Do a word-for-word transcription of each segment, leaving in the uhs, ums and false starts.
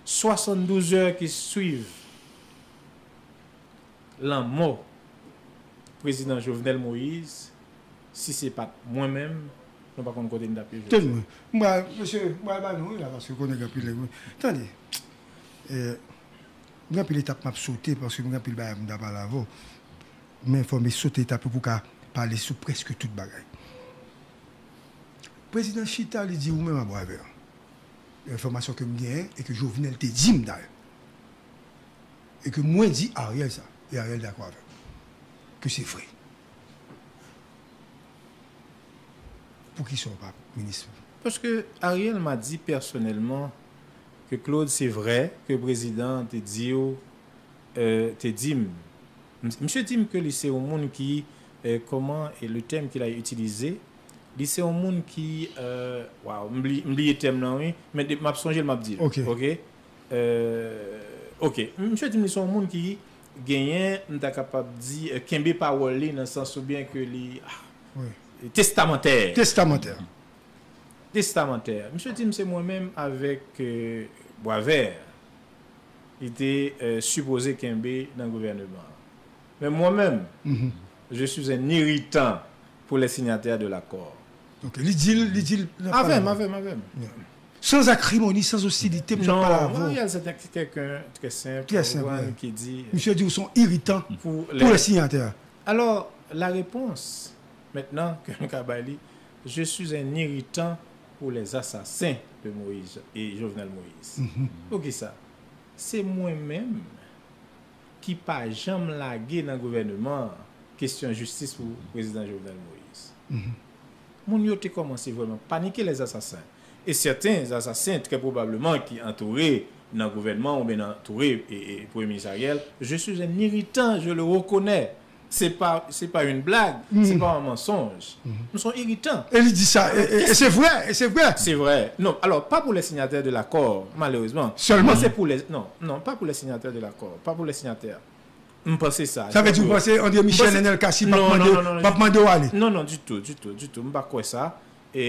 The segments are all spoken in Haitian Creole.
swasanndouz è ki swiv lanmò prezidan Jovenel Moïse, si se pa t mwen menm, nou pa konn kote n t ap ye jodi a. Tande mwen. M pral, mesye, m pral ba nou, wi, la, paske konnen gen anpil nèg, wi. Tande, eh, gen anpil etap m ap sote, paske gen anpil bagay pou m ta pale avè w. Men fò m sote etap yo pou w ka pale sou prèske tout bagay. Prezidan chita, li di ou menm a Bwavè. Enfòmasyon ke m genyen e ke Jovenel te di m dayè. E ke mwen di Ariel sa. E Ariel dakò avè m. Ke se vre. Poukisa w pa minis? Paske Ariel m'a dit personnellement que Claude, c'est vrai que président te di w, euh, te di m. M- Misye di m ke li se yon moun ki, euh, comment est le terme qu'il a utilisé? Li se yon moun ki, euh, waw, m bli- m bliye tèm nan, wi. Men de- m ap sonje l, m ap di l. Ok. Ok? Euh, ok. Misye di m li se yon moun ki genyen, m ta kapab di, euh, kenbe pawòl li nan sans oubyen ke li, ah, wi, testamantè. Testamantè. Testamantè. Misye di m se mwen menm avèk, euh, Bwavè li te, euh, sipoze kenbe nan gouvèneman an. Men mwen menm, mhm, je suis un irritant pour les signataires de l'accord. Ok, li di l, li di l nan pale avè m, avè m, avè m. Yeah. Sans acrimoni, sans hostilité, m ap pale avè w. Non, Ariel, c'est un- quelqu'un très simple, très simple, ouais, ki di, misye di ou se yon iritan pou les signataires. Alors, la réponse, maintenant, ke nou ka bay li, je suis un irritant pour les assassins de Moïse et Jovenel Moïse. Mhm. Poukisa? Se mwen menm ki pa janm lage nan gouvèneman an kesyon jistis pou prezidan Jovenel Moïse. Mhm. Moun yo te kòmanse vrèman panike, les assassins. Et certains assassins, très probablement, qui entouré nan gouvènman oubyen nan antoure e, e Premye Minis Ariel, je suis un irritant, je le reconnais. Se pa, se pa yon blag, se pa yon mansonj. M se yon iritan. E li di sa, e, e, e se vre, e se vre. Se vre. Non, alors, pas pour les signataires de l'accord, malheureusement. Seulement. Mais c'est pour les, non, non, pas pour les signataires de l'accord, pas pour les signataires. M panse sa. Sa vle di ou panse André Michel, Nenel Cassy p ap mande, p ap mande w ale? Non, non, ditou, ditou, ditou. M pa kwè sa. E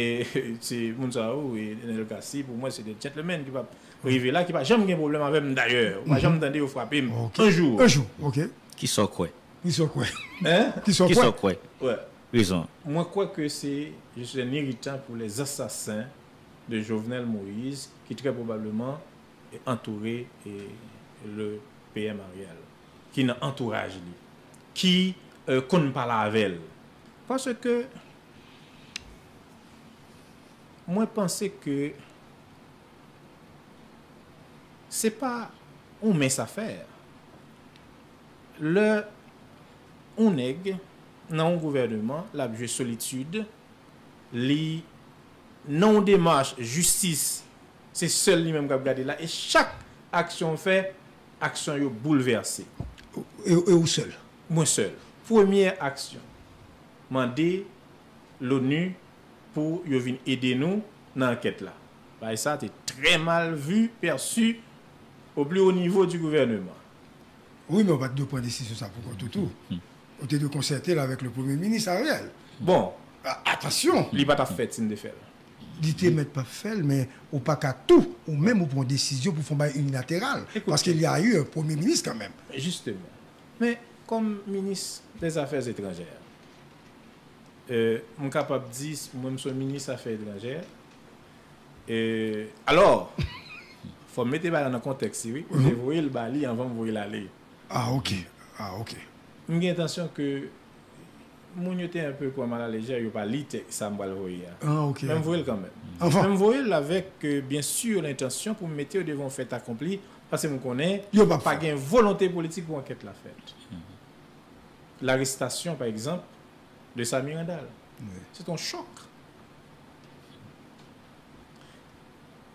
se moun sa yo, e Nenel Cassy, pou mwen, se de gentlemen ki p ap rive la, ki pa janm gen pwoblèm avè m dayè. Ou pa janm tande yo frape m. Ok. Yon jou. Yon jou, ok. Kisa w kwè? Kisa w kwè? Hein? Kisa w kwè? Kisa w kwè? Ouais. Rezon. Mwen kwè ke se, je suis un irritant pour les assassins de Jovenel Moïse, qui très probablement antoure, e, le P M Ariel, ki nan antouraj li, ki, e, konn pale avè l. Paske mwen panse ke se pa yon mens afè. Lè yon nèg nan yon gouvèneman, l ap jwe solitid, li nan yon demach jistis, se sèl li menm k ap gade la, e chak aksyon w fè, aksyon yo boulvèse. E, e ou sèl? Mwen sèl. Premyè aksyon, mande l'ONU pou yo vin ede nou nan ankèt la. Bagay sa te trè mal vi, pèsi au plus haut niveau du gouvernement. Wi, men ou pa t dwe pran desizyon sa pou kont ou tou. Ou te dwe konsète l avèk le premye minis Ariel. Bon. A- Atansyon! Li pa t ap fèt si n te fè l. Li te mèt p ap fè l, men ou pa ka tou, ou menm ou pran desizyon pou fè yon bagay inilateral. Ekoute. Paske li a yon premye minis kanmenm. Jisteman. Men, kòm minis dèzafè etranjè, e, m kapab di, mwen, m se yon minis afè etranjè. E, alò, fò m mete bagay la nan kontèks li, wi. M te voye l ba li anvan m voye l ale. Ah, ok. Ah, ok. M gen entansyon ke moun yo te enpe pran m alalejè, yo pa li tèks sa m pral voye a. Ah, ok. Men m voye l kanmenm. Anvan. Men m voye l avèk, euh, byen si, lentansyon pou m mete yo devan yon fèt akonpli, paske m konnen pa gen volonte politik pou ankèt la fèt. Larestasyon, pa egzanp, de Samy Randal. Wi. Se te yon chòk.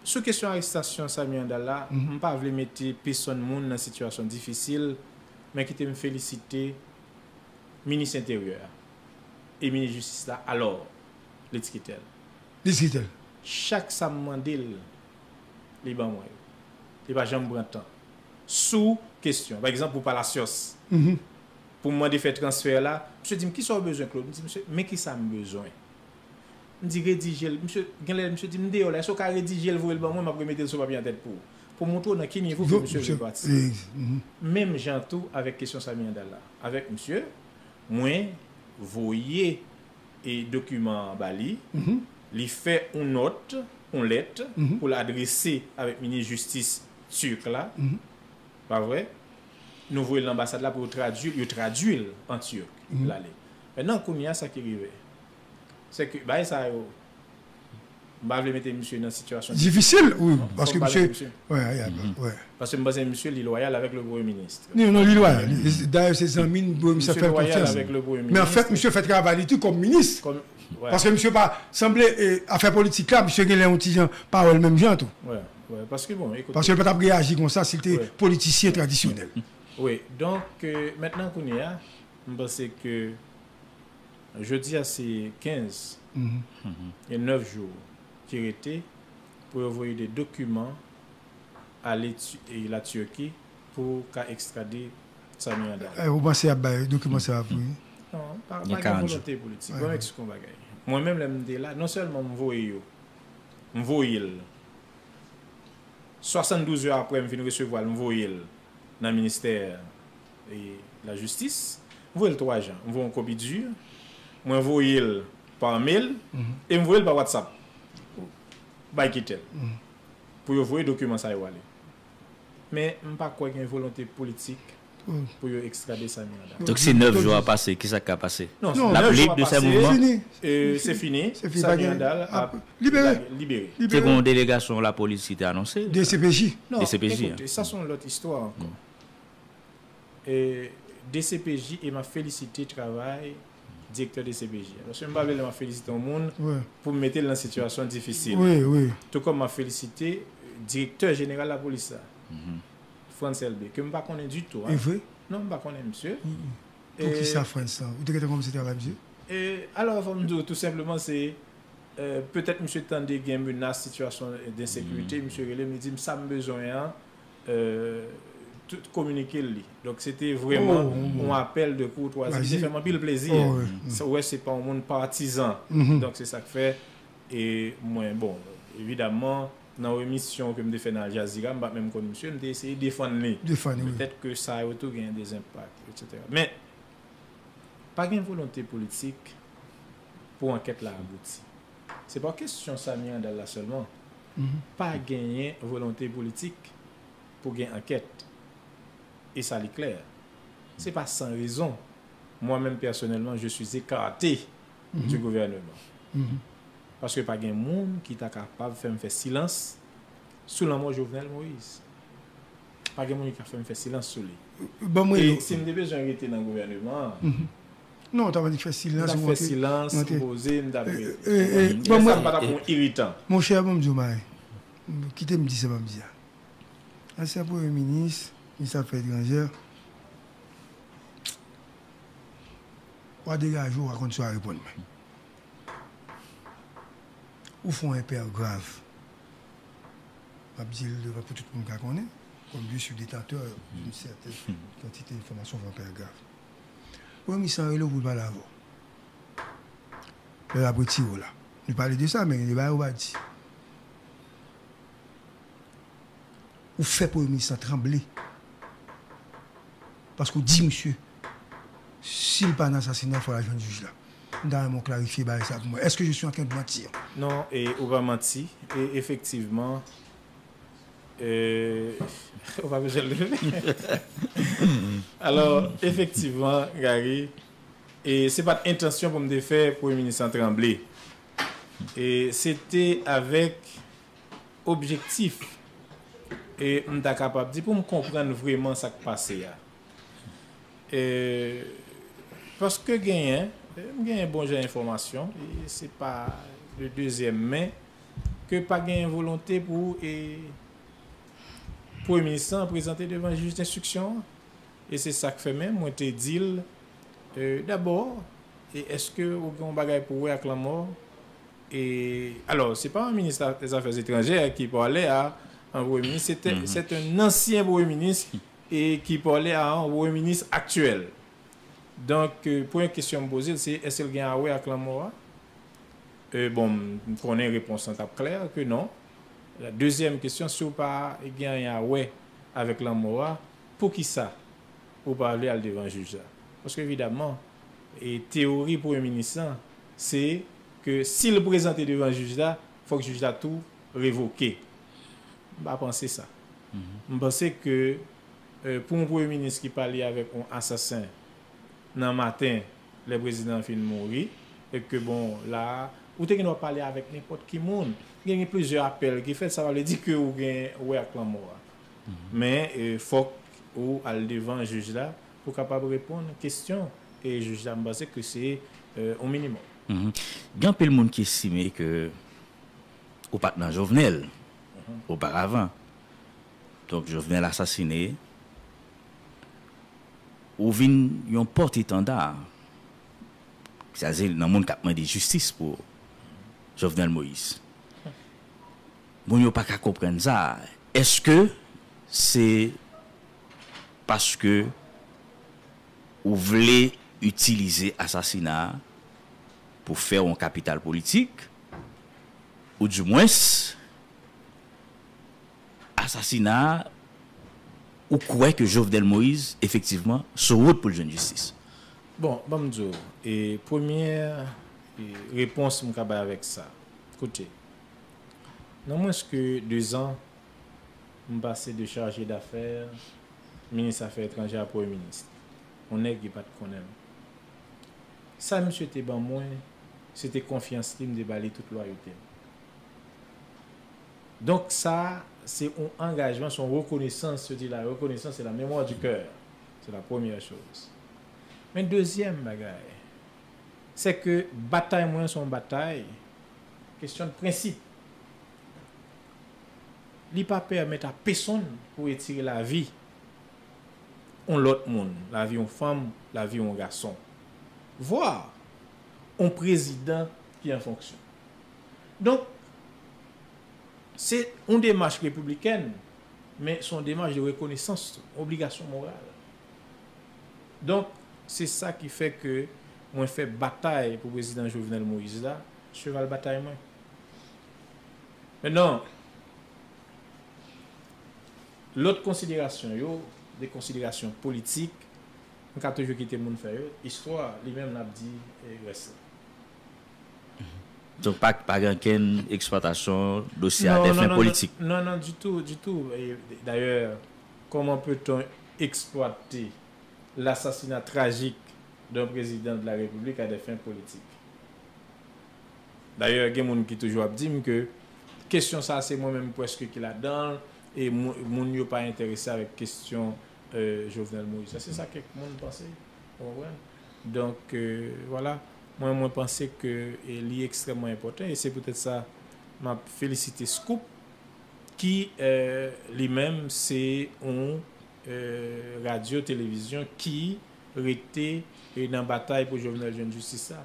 Sou kesyon arestasyon Samy Randal la, m pa vle mete pesonn moun nan sitiyasyon difisil, men kite m felisite minis enteryè a e minis jistis la, alò, li ti kite l. Li ti kite l. Chak sa m mande l, li ban mwen yo. Li pa janm pran tan. Sou kesyon, pa egzanp, pou Palacios, pou m mande fè transfè la, misye di m, "Kisa w bezwen, Claude?" M di, "Misye, men kisa m bezwen." M di, "Redije l." Misye, genlè misye di m, "M deyò la, èske w ka redije l, voye l ban mwen, m ap remete l sou papye antèt pou ou." pou montre w nan ki nivo ke misye vle patisipe. Menm jan tou avèk kesyon Samy Handal la. Avèk misye, mwen voye e dokiman an ba li, li fè yon nòt, yon lèt pou l adrese avèk minis jistis tirk la, pa vre? Nou voye l nan anbasad la pou yo tradui, yo tradui l an tirk, l ale. Mentnan, kounye a, sa ki rive, se ke bagay sa yo, m pa vle mete misye nan sitiyasyon difisil, wi, paske misye, wi, wi. Paske m panse misye li lwayal avèk le premye minis. Non, non, li lwayal. Dayè, se zanmi n, misye fè l konfyans. Men anfèt, misye fè travay li tou kòm minis. Paske misye pa sanble, e, afè politik la, misye genlè yon ti jan pa wè l menm jan tou. Paske, bon, ekoute. Paske l pa t ap reyaji konsa si l te politisyen tradisyonèl. Wi, donk, e, mentnan kounye a, m panse ke jodi a se kenz, gen nèf jou ki rete pou yo voye de dokiman ale Ti-, e la Tirki pou ka ekstrade Samy Handal. E, ou panse y ap bay dokiman sa a pou li? Non, pa, pa gen volonte politik. Bon, m eksplike yon bagay. Mwen menm, lè m te la, non sèlman m voye yo, m voye l. Swasanndouz è apre, m fin resevwa l, m voye l nan ministè, e, lajistis. M voye l twa jan. M voye yon kopi di, mwen voye l pa mail, e m voye l pa WhatsApp bay Kitel pou yo voye dokiman sa yo ale. Men m pa kwè gen volonte politik pou yo ekstrade Samy Handal. Donk, si nèf jou a pase, kisa k ka pase? Non, l ap lib de sè mouvman? Fini. E, se fini. Samy Handal ap libere. Se gen yon delegasyon lapolis ki te anonse. D C P J. Non, ekoute, sa se yon lòt istwa ankò. E, D C P J, e m ap felisite travay direktè D C P J a. Paske m pa vle lè m ap felisite yon moun pou m mete l nan sitiyasyon difisil. Tou kòm m ap felisite direktè jeneral lapolis la, Frantz Elbé, ke m pa konnen ditou, en. E vre? Non, m pa konnen misye. Poukisa Frantz lan? Ou te gentan kòmanse travay misye? E, alò, fò m di w, tou senpleman, se, e, petèt misye tande gen menas, sitiyasyon densekirite, misye rele m, li di m sa m bezwen an, e, tout kominike l li. Donk, se te vrèman yon apèl de kourtwazi. Li te fè m anpil plezi. Ou wè, se pa yon moun patizan. Donk, se sa k fè, e mwen, bon, evidaman, nan yon emisyon ke m te fè nan Al Jazeera, m pa t menm konn misye, m te eseye defann li. Petèt ke sa yo tou gen de enpak, etsetera. Men, pa gen volonte politik pou ankèt la abouti. Se pa kesyon Samy Handal la sèlman. Pa genyen volonte politik pou gen ankèt. E sa li klè. Se pa san rezon. Moi-même, personnellement, je suis écarté du gouvernement. Paske pa gen moun ki ta kapab fè m fè silans sou lanmò Jovenel Moïse. Pa gen moun ki ka fè m fè silans sou li. E si m te bezwen rete nan gouvèneman an, non, w t ap annik fè silans, m t ap fè silans, m poze, m t ap rete. E sa m pa t ap yon iritan. Monchè, ban m di w bagay. Kite m di sa m ap di a. Ansyen premye minis, minis afè etranjè, w a degaje w, w a konn sa w a reponn mwen. Ou fè yon enpè grav. M ap di l devan pou tout moun ka konnen, comme je suis détenteur d'une certaine quantité d'informations, ou fè yon enpè grav. Premye minis lan rele w pou l pale avè w. Lè l ap retire w la. Nou pale de sa, men gen de bagay ou pa di. Ou fè premye minis lan tranble. Paske w di misye, si l pa nan asasina, fò l al jwenn jij la. M ta renmen w klarifye bagay sa pou mwen. Est-ce que je suis en train de mentir? Non, e ou pa manti. E efektivman, e, ou pa bezwen leve. Alò, efektivman, Gary, e se pa t entansyon pou m te fè premye minis lan tranble. E se te avèk objektif, e m ta kapab di, pou m konprann vrèman sa k pase a. E, paske genyen, m genyen bon jan enfòmasyon, e se pa de dezyèm men, ke pa genyen volonte pou, e, premye minis lan prezante devan jij denstriksyon an. E se sa k fè menm mwen te di l, e, dabò, e èske ou gen yon bagay pou wè ak lanmò? E, alò, se pa yon minis la, dèzafè etranjè ki pale a yon premye minis, se te, se te yon ansyen premye minis e ki pale a yon premye minis aktyèl. Donk, e, premye kesyon m poze l, se èske l gen a wè ak lanmò a? E, bon, m konnen repons lan t ap klè ke non. Dezyèm kesyon, si w pa gen anyen a wè avèk lanmò a, poukisa ou pa vle al devan jij la? Paske evidaman, e teyori premye minis lan, se ke si l prezante devan jij la, fòk jij la tou revoke. M pa panse sa. M panse ke, e, pou yon premye minis ki pale avèk yon asasen nan maten, lè prezidan an fin mouri, e ke, bon, la, ou te gen dwa pale avèk nenpòt ki moun. Gen, gen plizyè apèl ki fèt, sa pa vle di ke ou gen wè ak lanmò a. Men, e, fòk ou al devan jij la pou kapab reponn kesyon. E jij la, m panse ke se, e, yon minimòm. Gen anpil moun ki estime ke ou pa t nan Jovenel oparavan. Donk, Jovenel asasine, ou vin yon pòt etanda, sètadi nan moun k ap mande jistis pou Jovenel Moïse. Moun yo pa ka konprann sa. Èske se paske ou vle itilize asasina a pou fè yon kapital politik, ou dimwens, asasina a, ou kwè ke Jovenel Moïse, efektivman, sou wout pou l jwenn jistis? Bon, ban m di w, e, premyè, e, repons m ka bay avèk sa. Koute, nan mwens ke dezan, m pase de chaje dafè, minis afè etranjè a premye minis. Yon nèg ki pa t konnen m. Sa misye te ban mwen, se te konfyans li, m te ba li tout lwayote m. Donk, sa, se yon angajman, se yon rekonesans, yo di la reconnaissance, c'est la mémoire du cœur. C'est la première chose. Men dezyèm bagay, se ke batay mwen, se yon batay, kesyon de prensip. Li pa pèmèt a pesonn pou retire lavi yon lòt moun, lavi yon fanm, lavi yon gason, vwa yon prezidan ki an fonksyon. Donk, se yon demach repiblikèn, men se yon demach de rekonesans tou, obligasyon moral. Donk, se sa ki fè ke mwen fè batay pou prezidan Jovenel Moïse la, cheval batay mwen. Mentnan, lòt konsiderasyon yo, de konsiderasyon politik, m ka toujou kite moun fè yo. Istwa, li menm, l ap di, e, rès la. Donk, pa, pa gen okenn eksplwatasyon dosye a, non, de fen politik. Non, non, ditou, ditou. E, dayè, comment peut-on exploiter l'assassinat tragique d'un président de la République à des fins politiques? Dayè, gen moun ki toujou ap di m ke kesyon sa a, se mwen menm prèske ki ladan l, e moun yo pa enterese avèk kesyon, e, Jovenel Moïse. Se sa kèk moun panse, ou konprann? Donk, e, vwala, mwen, mwen panse ke, e, li ekstrèmman enpòtan, e se poutèt sa m ap felisite Scoop, ki, e, li menm, se yon, e, radyo, televizyon ki rete, e, nan batay pou Jovenel jwenn jistis la.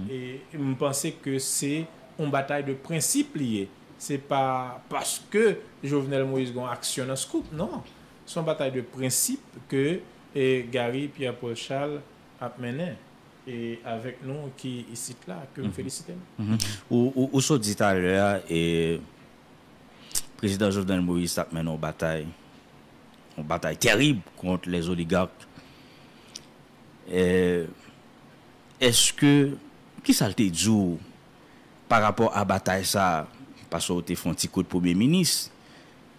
E m panse ke se yon batay de prensip li ye. Se pa paske Jovenel Moïse gen yon aksyon nan Scoop, non. Se yon batay de prensip ke, e, Gary Pierre Paul Charles ap mennen, e avèk nou ki isit la, ke m felisite nou. Ou, ou, ou sot di talè a, e, prezidan Jovenel Moïse t ap mennen yon batay, yon batay tèrib kont lèzoligak. E, èske, kisa l te di w pa rapò a batay sa a? Paske w te fè yon ti kout premye minis.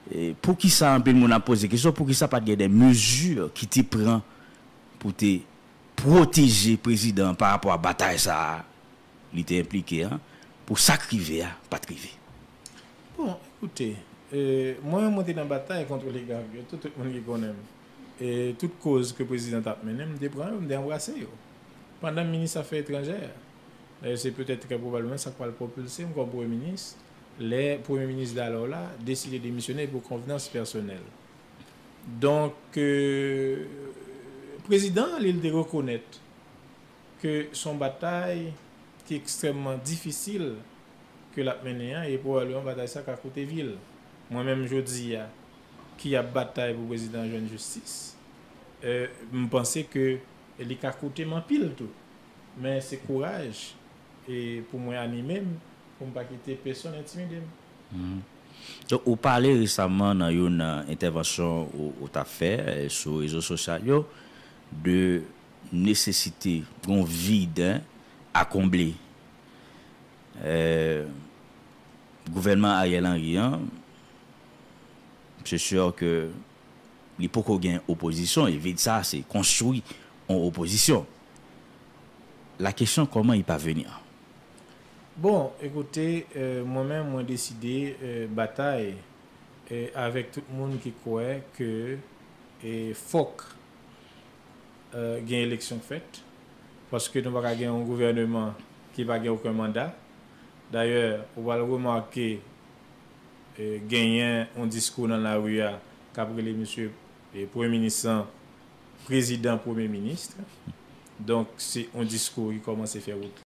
E, poukisa anpil moun ap poze kesyon, poukisa pa t gen de mezi ki te pran pou te pwoteje prezidan an pa rapò a batay sa a li te enplike an, pou sa k rive a pa t rive? Bon, ekoute, e, mwen, mwen te nan batay kont oligak yo tou, tout moun ki konnen m. E tout koz ke prezidan t ap mennen, m te pran yo, m te anbrase yo. Pandan m minis afè etranjè, dayè, se petèt trè pwobableman sa k pral pwopilse m kòm premye minis, lè premye minis dalò la deside demisyone pou konvenans pèsonèl. Donk, e, prezidan an, li, li te rekonèt ke se yon batay ki ekstrèmman difisil ke l ap mennen an, e pwobableman batay sa ka koute vi l. Mwen menm jodi a, ki ap batay pou prezidan an jwenn jistis, e, m panse ke li ka koute m anpil tou. Men se kouraj, e, pou mwen anime m, pou m pa kite pèsonn entimide m. Donk, ou pale resaman nan youn nan entèvansyon ou, ou t ap fè eh, sou rezo sosyal yo de nesesite yon vid a konble. Eh, gouvènman Ariel Henry an, se sur ke li poko gen opozisyon, e vid sa se konstwi yon opozisyon. La question, comment y parvenir? Bon, ekoute, euh, mwen menm, mwen deside euh, batay euh, avèk tout moun ki kwè ke euh, fòk euh, gen eleksyon k fèt, paske nou pa ka gen yon gouvèneman ki pa gen okenn manda. Dayè, ou pral remake euh, genyen yon diskou nan lari a k ap rele misye euh, premye minis lan prezidan premye minis. Donk, se yon diskou ki kòmanse fè wout.